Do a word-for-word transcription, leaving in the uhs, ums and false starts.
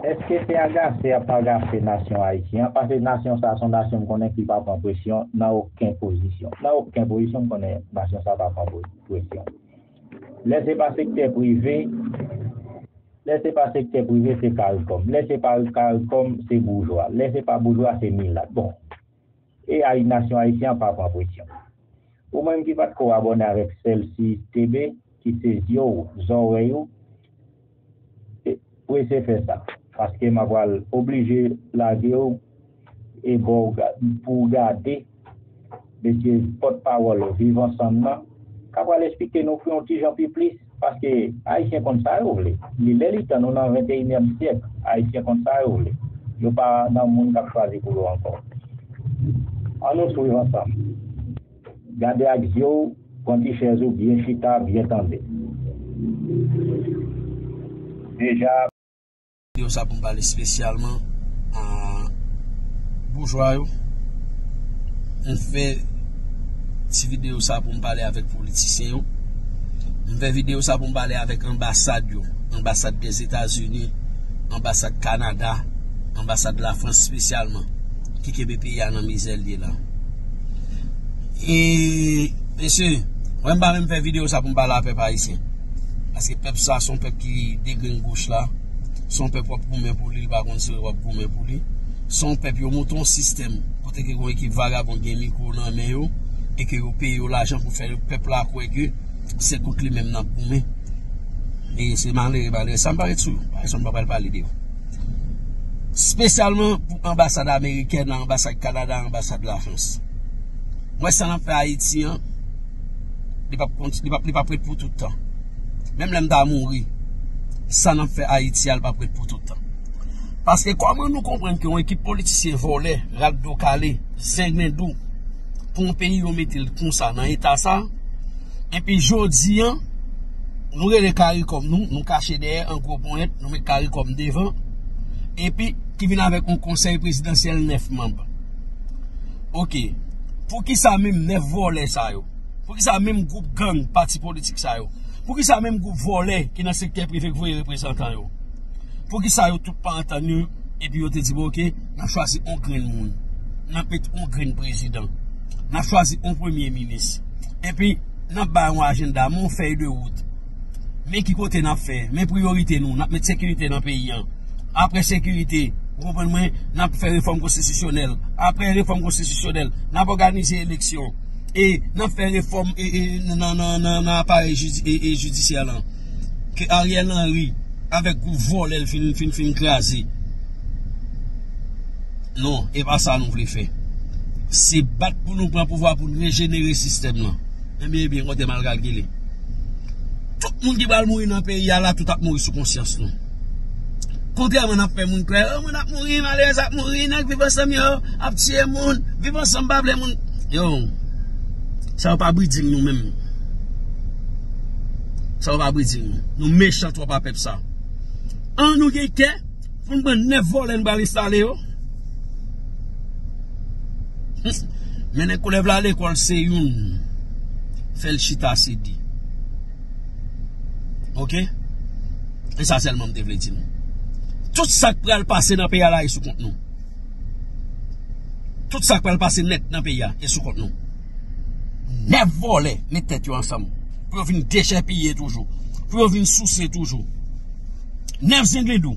Èske se agase y ap agase nasyon ayisyen an? Paske nasyon sa a se yon nasyon m konnen ki pa pran presyon nan okenn pozisyon. Nan okenn pozisyon, m konnen nasyon sa a pa pran pre- presyon. Lè se pa sektè prive, lè se pa sektè prive, se karikòm. Lè se pa karikòm, se boujwa. Lè se pa boujwa, se milat. Bon, e ay- nasyon ayisyen an pa pran presyon. Ou menm ki pa t ko abòne avèk Celsius T B, ki se zye w, zòrèy ou, e, prese fè sa. Paske m a pral oblije lage w e ba w ga- pou w gade mesye pòtpawòl Viv Ansanm nan, k a pral eksplike nou yon ti jan pi plis, paske Ayisyen konn sa yo vle. Li lè li tan, nou nan venteyinyèm syèk, Ayisyen konn sa yo vle. Yo pa nan moun k ap chwazi pou yo ankò. Ann nou swiv ansanm. Gade ak zye w, pran ti chèz ou, byen chita, byen tande. Deja. Videyo sa pou m pale espesyalman a boujwa yo. M fè ti videyo sa pou m pale avèk politisyen yo. M fè videyo sa pou m pale avèk anbasad yo, anbasad Dèzetazini, anbasad Kanada, anbasad Lafrans espesyalman, ki kenbe peyi a nan mizè l ye la. E, mesye, mwen m pa menm fè videyo sa pou m pale a pèp ayisyen. Paske pèp sa se yon pèp ki degrenn goch la, se yon pèp w ap goumen pou li, li pa konn si w ap goumen pou li. Se yon pèp yo monte yon sistèm kote ke yon ekip vagabon gen mikwo nan men yo e ke yo peye yo lajan pou fè pèp la kwè ke se kont li menm n ap goumen. E se malere, malere. Sa m pa ret sou yo. Pa egzanp, m pa pral pale de yo. Espesyalman pou anbasad amerikèn, anbasad Kanada, anbasad Lafrans. Mwen sa n ap fè Ayiti an, li p ap kont- li p ap, li p ap ret pou tout tan. Menm lè m ta mouri, sa n ap fè Ayiti a, li p ap ret pou tout tan. Paske kòman nou konprann ke yon ekip politisyen vòlè, rat do kale, zenglen dou, pou yon peyi yo mete l konsa nan eta sa, epi jodi an, nou rele karikòm nou, nou kache dèyè an gwo ponyèt, nou met karikòm devan, epi ki vin avèk yon konsèy prezidansyèl nèf manm. Oke, poukisa menm nèf vòlè sa yo? Poukisa menm gwoup gang pati politik sa yo? Poukisa menm gwoup vòlè ki nan sektè prive k voye reprezantan yo? Poukisa yo tout pa antann yo, epi yo te di, bon, oke, n ap chwazi yon grenn moun, n ap met yon grenn prezidan, n ap chwazi yon premye minis, epi n ap bay yon ajanda, men yon fèy de wout. Men ki kote n ap fè, men priyorite nou, n ap met sekirite nan peyi an. Apre sekirite, ou konprann mwen, n ap fè refòm konstitisyonèl. Apre refòm konstitisyonèl, n ap òganize eleksyon. E n ap fè refòm e, e, nan, nan, nan, nan aparèy jidi- e, e jidisyè lan. Ke Ariel Henry avèk gwoup vòlè l fin, fin, fin kraze. Non, e pa sa nou vle fè. Se bat pou nou pran pouvwa pou n rejenere sistèm lan. Ebyen, ebyen, kote mal kalkile. Tout moun ki pral mouri nan peyi a la, tout ap mouri sou konsyans nou. Kontrèman n ap fè moun kwè, oh, moun ap mouri, malerèz ap mouri, nèg Viv Ansanm yo ap tiye moun, Viv Ansanm pa vle moun. Yo, sa yo pa briding nou menm. Sa yo pa briding nou. Nou mechan twòp a pèp sa. An nou gen kè pou n pran nèf vòlè n pral enstale yo. Mennen koulèv la lekòl se youn. Fè l chita se de. Oke? E sa sèlman m te vle di nou. Tout sa k pral pase nan peyi a la e sou kont nou. Tout sa k pral pase nèt nan peyi a e sou kont nou. Nèf vòlè met tèt yo ansanm pou yo vin dechèpiye toujou, pou yo vin souse toujou. Nèf zenglen dou.